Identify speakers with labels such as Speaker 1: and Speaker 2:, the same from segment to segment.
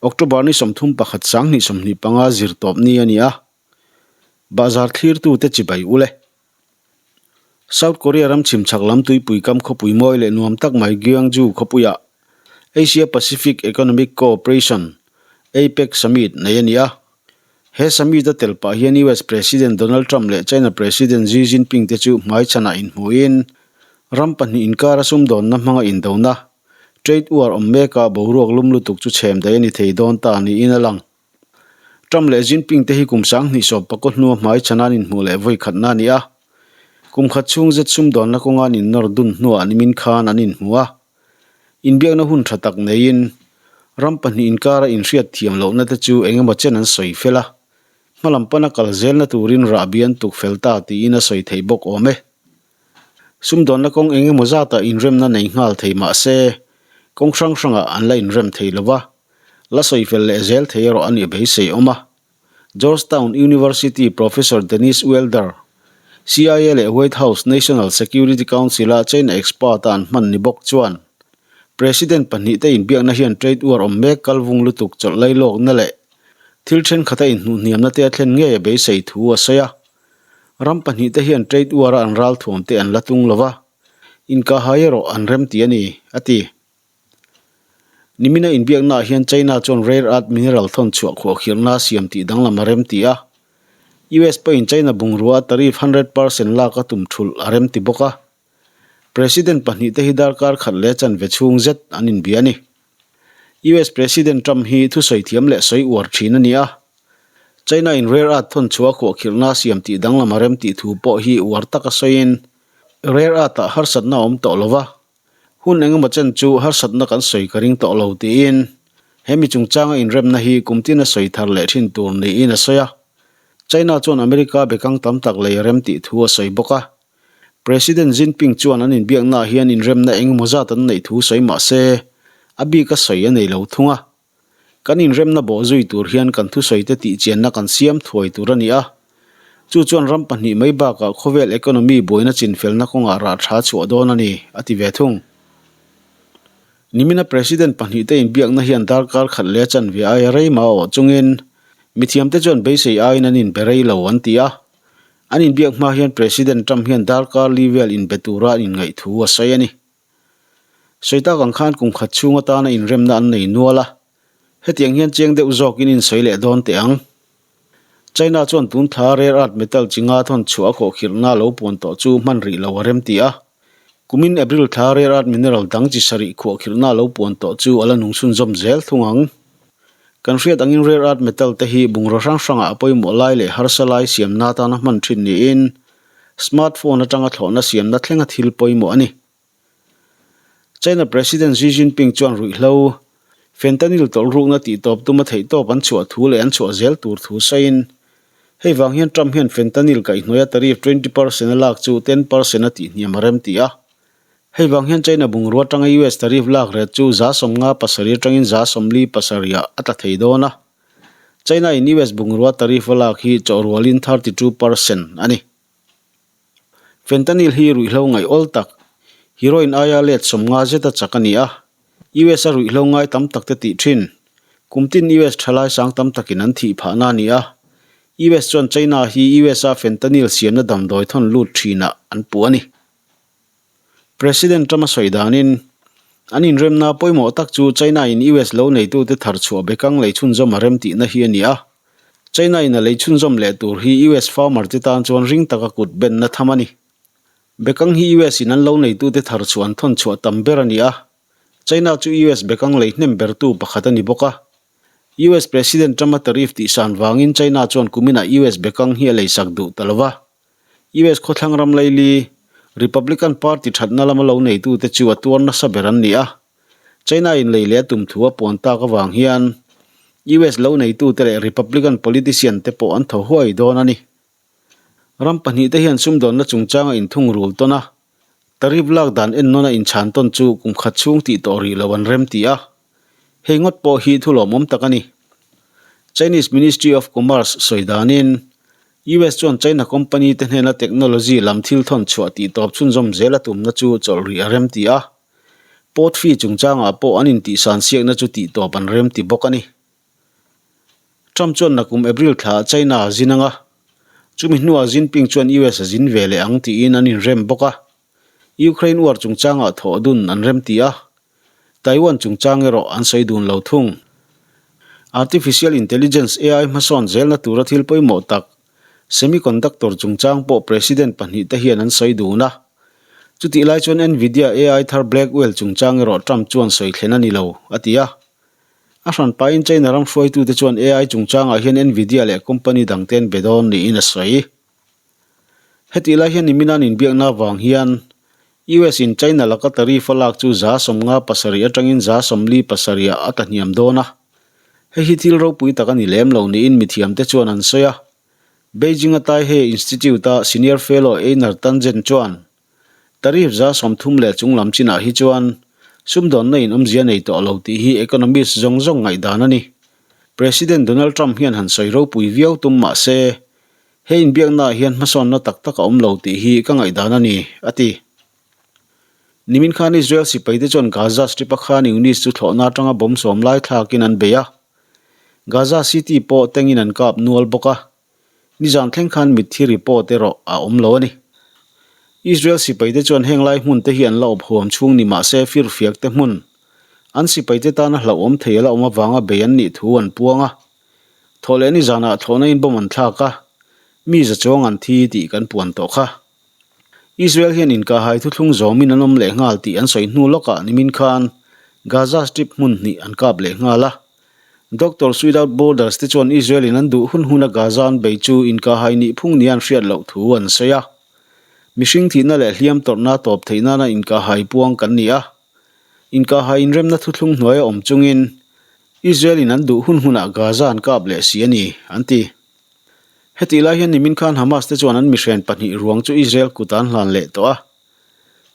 Speaker 1: October ni 31 2025 zirtawpni a ni a, Bahzar thlirtute chibai ule. South Korea ram chhimchhak lam tuipui kam khawpui mawi leh nuam tak mai Gyeongju khawpuiah Asia Pacific Economic Cooperation, APEC, Summit nei a ni a. He summit a tel pah hian US President Donald Trump leh China President Xi Jinping te chu hmaichhanah inhmuhin ram pahnih inkara sumdawnna hmanga indona, Trade war awm mekah boruak lum lutuk chu chhem daih a ni thei dawn ta niin a lang. Trump leh Jinping te hi kum 2010 pakaw hnua hmai chhan an inhmuh leh vawi khatna a ni a. Kum khat chhung zet sumdawnna kawnga an innawr dun hnuah nimin khan an inhmu a. Inbiakna hun tha tak neiin ram pahnih inkara inhriat thiam lohna te chu eng emaw chen an sawi fel a. Hmalam pana kal zelna turin rahbi an tuk fel ta tiin a sawi theih bawk awm e. Sumdawnna kawng eng emaw zatah inremna nei nghal thei mah se, kawng hrang hrangah an la inrem thei lo va, la sawi fel leh zel thei erawh a nih beisei awm a. Georgetown University Professor Dennis Welder, CIA leh White House National Security Council-a China expert-a an hman ni bawk chuan, President pahnihte inbiakna hian trade war awm mek kalvung lutuk chawlh lailawkna leh thil thenkhat a inhnuhhniamna te a thlen ngei a beisei thu a sawi a. Ram pahnihte hian trade war-a an ralthuam te an la tung lo va, inkahhai erawh an rem ti a ni, a ti. Nimina inbiaknaah hian China chuan rare earth mineral thawn chhuah khuahkhirhna siam tih danglam a rem ti a. US pawhin China bungrua tariff 100% lak a tum thulh a rem ti bawk a. President pahnihte hi darkar khat leh chanve chhung zet an inbia a ni. US President Trump hi thusawi thiam leh sawi uar thin a ni a. China in rare earth thawn chhuah khuahkhirhna siam tih danglam a rem tih thu pawh hi uar taka sawiin rare earth ah harsatna a awm tawh lo va, hun engemaw chen chu harsatna kan sawi ka ring tawh lo tiin he mi chungchanga inremna hi kum tin a sawi thar leh thin tur niin a sawi a. China chuan America bekang tam tak lei a rem tih thu a sawi bawk a. President Jinping chuan an inbiaknaah hian inremna engemaw zat an neih thu sawi mah se a bik a sawi a nei lo thung a. Kan inremna bawh zui tur hian kan thusawite tihchianna kan siam thuai tur a ni a. Chu chuan ram pahnih mai bakah khawvel economy buaina chinfelna kawngah rah tha chhuah dawn a ni, a ti ve thung. Nimina President pahnihte inbiakna hian darkar khat leh chanve aia rei mah awh chungin mithiamte chuan beisei aiin an inbe rei lo an ti a. An inbiak hma hian President Trump hian darkar li vel inbe tura an inngaih thu a sawi a ni. Sawi tak ang khan kum khat chhung atana inremna an nei nual a, hetiang hian chiang deuh zawkin insawi leh dawn teh ang. China chuan tun thla rare earth metal chi nga thawn chhuah a khawhkhirhna lo puan tawh chu hman rih lo a rem ti a, kumin April thla rare earth mineral dang chi sarih khuahkhirhna lo puan tawh chu a la nung chhunzawm zel thung ang. Kan hriat angin rare earth metal te hi bungraw hrang hrangah a pawimawh lai leh harsa lai siamna atana hman thin niin smartphone atanga thlawhna siamna thlenga thil pawimawh a ni. China President Xi Jinping chuan ruihhlo, fentanyl tawlhrukna tihtawp tuma theihtawp an chhuah thu leh an chhuah zel tur thu sawiin, hei vang hian Trump hian fentanyl kaihhnuaia tariff 20% a lak chu 10% a tihhniam a rem ti a. Hei vang hian China bungrua atanga US tariff lak ret chu 57 atangin 47 ah a tla thei dawn a. China in US bungrua tariff a lak hi chawhrualin 32% a ni. Fentanyl hi ruihhlo ngaih awl tak, heroin aia let 50 zeta chak a ni a, US a ruihhlo ngai tam tak te tih thin. Kum tin US thalai sang tam takin an thih phahna a ni a, US chuan China hi US a fentanyl siamna damdawi thawn lut thinah an puh a ni. President Trump a sawi danin, an inremna pawimawh tak chu China in US lo neitute thar chhuah bekang lei chhunzawm a rem tihna hi a ni a. China in a lei chhunzawm leh tur hi US farmer te tan chuan ring taka kut benna tham a ni. Bekang hi US in an lo neitute thar chhuah an thawn chhuah tam ber a ni a. China chu US bekang lei hnem bertu pakhat a ni bawk a. US President Trump a tariff tihsan vangin China chuan kuminah US bekang hi a leisak duh ta lo va. US khawthlang ram laili, Republican Party thatna lama lo neitute chu a tuar nasa ber an ni a. China in lei leh a tum thu a puan tak avang hian US lo neitute leh Republican politician te pawh an thaw huai dawn a ni. Ram pahnihte hian sumdawnna chungchanga inthungrul tawn a, tariff lak dan ennawna inchhan tawn chu kum khat chhung tih tawh rih lo an rem ti a. Hei ngawt pawh hi thulawmawm tak a ni. Chinese Ministry of Commerce sawi danin US chuan China company te hnena technology lam thil thawn chhuah tih tawp chhunzawm zel a tumna chu chawlh rih a rem ti a. Port fee chungchangah pawh an intihsan siakna chu tih tawp an rem ti bawk a ni. Trump chuan nakum April thlaah China a zin ang a, chumi hnuah Jinping chuan US a zin ve leh ang tiin an inrem bawk a. Ukraine war chungchangah thawh dun an rem ti a, Taiwan chungchang erawh an sawi dun lo thung. Artificial Intelligence, AI, hmasawn zelna tura thil pawimawh tak, semiconductor chungchang pawh President pahnihte hian an sawi dun a. Chutih lai chuan Nvidia AI thar Blackwell chungchang erawh Trump chuan sawi thlen a ni lo, a ti a. A hran pahin China ram hruaitute chuan AI chungchangah hian Nvidia leh company dangte an be dawn niin a sawi. Hetih lai hian nimin an inbiakna avang hian US in China laka tariff a lak chu 57% atangin 47% ah a tla hniam dawn a. Hei hi thil ropui tak a ni lem lo niin mithiamte chuan an sawi a. Beijing a Taihe Institute-a Senior Fellow Einar Tangen chuan, Tariff 30% leh chung lam chinah hi chuan sumdawnna in awmzia nei tawh lo tih hi economist zawng zawng ngaihdan a ni. President Donald Trump hian han sawi ropui viau tum mah se, he inbiaknaah hian hmasawnna tak tak a awm lo tih hi ka ngaihdan a ni, a ti. Nimin khan Israel sipaite chuan Gaza Strip-a Khan Yunis chu thlawhna atanga bomb sawm lai thlakin an bei a. Gaza City pawh tengin an kap nual bawk a. Nizan thleng khan mitthi report erawh a awm lo a ni. Israel sipaite chuan heng lai hmun te hi an la awp huam chhung ni mah se firfiak te hmun an sipaite tana hlauhawm thei a la awm avanga bei an nih thu an puang a. Thawhleh nizanah thlawhna in bomb an thlak a, mi za chuang an thi tih kan puan tawh kha. Israel hian inkahhai thuthlung zawmin an awm leh nghal tih an sawi hnu lawkah nimin khan Gaza Strip hmun hnih an kap leh nghal a. Doctors Without Borders te chuan Israel in an duh hun huna Gaza an bei chu inkahhai nih phung nia an hriat loh thu an sawi a. Mihring thihna leh hliam tawrhna tawp theih nana inkahhai puang kan ni a. Inkahhai inremna thuthlung hnuaia awm chungin Israel in an duh hun hunah Gaza an kap leh si a ni, an ti. Hetih lai hian nimin khan Hamas te chuan an mihren pahnih ruang chu Israel kut an hlan leh tawh a.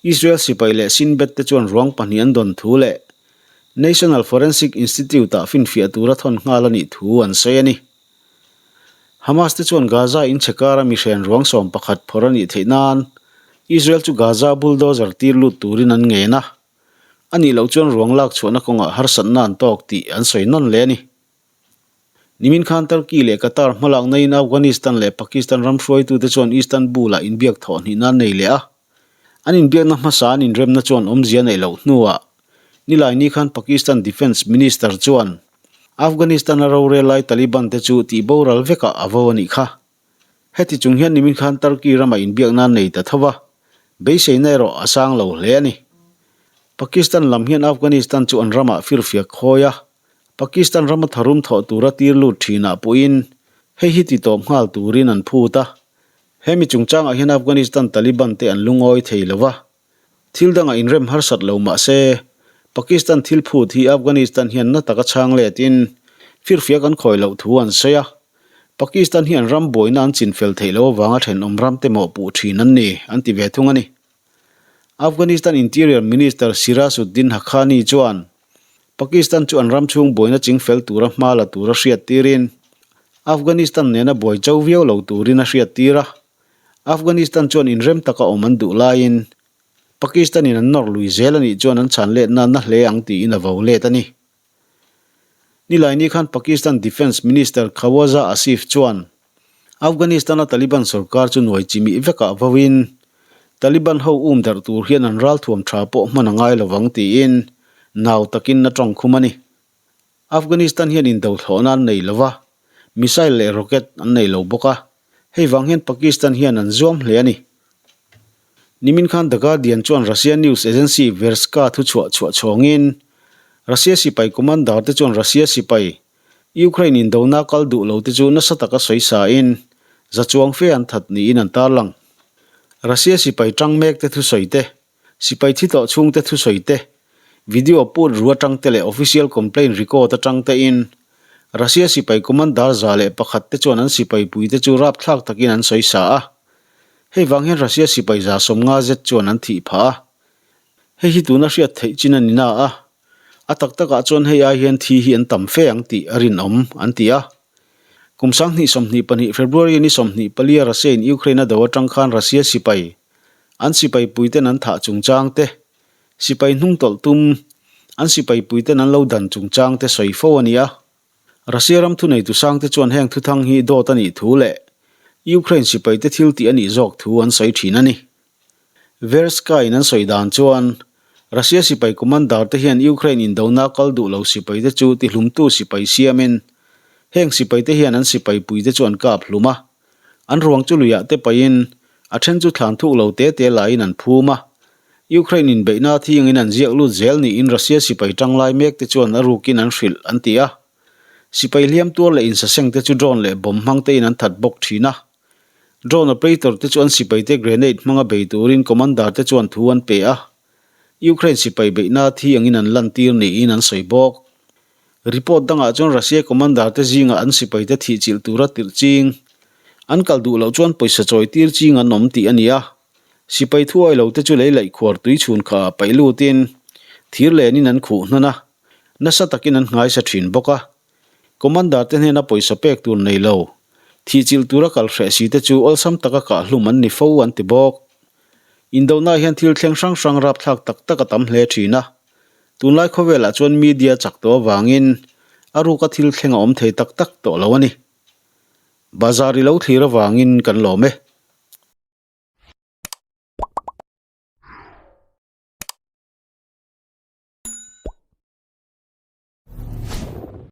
Speaker 1: Israel sipai leh Shin Bet te chuan ruang pahnih an dawn thu leh National Forensic Institute-ah finfiah tura thawn nghal a nih thu an sawi a ni. Hamas te chuan Gaza inchhe kara mihren ruang 11 phawrh a nih theih nan Israel chu Gaza bulldozer tir lut turin an ngen a. A nih loh chuan ruang lak chhuahna kawngah harsatna an tawk tih an sawi nawn leh a ni. Nimin khan Turkey leh Qatar hmalakna in Afghanistan leh Pakistan ram hruaitute chuan Istanbul-ah inbiak thawh hnihna an nei leh a. An inbiakna hmasa an inremna chuan awmzia neih loh hnuah Nilaini khan Pakistan Defence Minister chuan Afghanistan-a rorel lai Taliban te chu tihboral vekah a vo a nih kha. Heti chung hian nimin khan Turkey ramah inbiakna an nei ta tho va, beiseina erawh a sang lo hle a ni. Pakistan lam hian Afghanistan chu an ramah firfiak khawi a, Pakistan rama tharum thawh tura tir lut thinah pawhin hei hi ti tawp nghal turin an phut a. He mi chungchangah hian Afghanistan Taliban te an lungawi thei lo va. Thil dangah inrem harsat lo mah se, Pakistan thil phut hi Afghanistan hian na taka chhang letin firfiak an khawi loh thu an sawi a. Pakistan hi an ram buaina an chinfel theih loh avanga thenawm ram te mawhpuh thin an ni, an ti ve thung a ni. Afghanistan Interior Minister Sirajuddin Haqqani chuan Pakistan chu an ram chhung buaina chingfel tura hma la tura hriat tirin Afghanistan nena buai cho viau lo turin a hriat tir a. Afghanistan chuan inrem taka awm an duh laiin Pakistan in an nawr lui zel a nih chuan an chhan letna na hle ang tiin a vo let a ni. Nilaini khan Pakistan Defence Minister Khawaja Asif chuan Afghanistan-a Taliban sorkar chu nuai chimih vekah vauin Taliban ho um darh tur hian an ralthuam tha pawh hman a ngai lovang tiin nau takin a tawngkhum a ni. Afghanistan hian indothlawhna an nei lo va, missile leh rocket an nei lo bawk a, hei vang hian Pakistan hian an zuam hle a ni. Nimin khan The Guardian chuan Russia news agency Verstka thuchhuah chhuah chhawngin Russia sipai commander te chuan Russia sipai Ukraine indona kal duh lo te chu nasa taka sawi sain za chuang fe an that niin an tarlang. Russia sipai tang mek te thusawi te, sipai thi tawh chhung te thusawi te, video put ru atang te leh official complaint record atang tein Russia sipai commander 101 te chuan an sipai pui te chu rapthlak takin an sawi sa a. Hei vang hian Russia sipai 50 zet chuan an thih phah a. Hei hi tuna hriat theih chin a ni na a, a tak takah chuan hei ai hian thi hi an tam fe ang tih a rinawm, an ti a. Kum 2022 February ni 24 a Russia in Ukraine a do atang khan Russia sipai an sipai puiten an thah chungchang te, sipai hnungtawlh tum an sipai puiten an lo dan chungchang te sawi fo a ni a. Russia ram thuneitu sangte chuan heng thuthang hi dawt a nih thu leh Ukraine sipaite thil tih a nih zawk thu an sawi thin a ni. Verska-in an sawi dan chuan Russia sipai commander te hian Ukraine indona kal duh lo sipaite chu tihlumtu sipai siamin heng sipaite hian an sipai puite chu an kap hlum a. An ruang chu luiah te paihin a then chu thlan thuk lo te te laiin an phum a. Ukraine inbeihna thiangin an ziak lut zel niin Russia sipai tanglai mek te chuan a rukin an hrilh an ti a. Sipai hliam tuar leh insaseng te chu drone leh bomb hmang tein an that bawk thin a. Drone operator te chu an sipaite grenade hmanga bei turin commander te chuan thu an pe a. Ukraine sipai beihna thiangin an lantir niin an sawi bawk. Report dangah chuan Russia commander te zingah an sipaite thihchilh tura tirh ching an kal duh loh chuan pawisa chawi tir ching an awm tih a ni a. Sipai thuai lo te chu lei laih khuar tui chhun kha paih lutin thir lenin an khuh hnan a, nasa takin an nghaisa thin bawk a. Commander te hnena pawisa pek tur nei lo, thihchilh tura kal hreh si te chu awlsam taka kah hlum an ni fo an ti bawk. Indona hian thil thleng hrang hrang rapthlak tak tak a tam hle thin a. Tunlai khawvelah chuan media chak tawh avangin a ruka thil thleng a awm thei tak tak tawh lo a ni. Bazar i lo thlir avangin kan lawm e.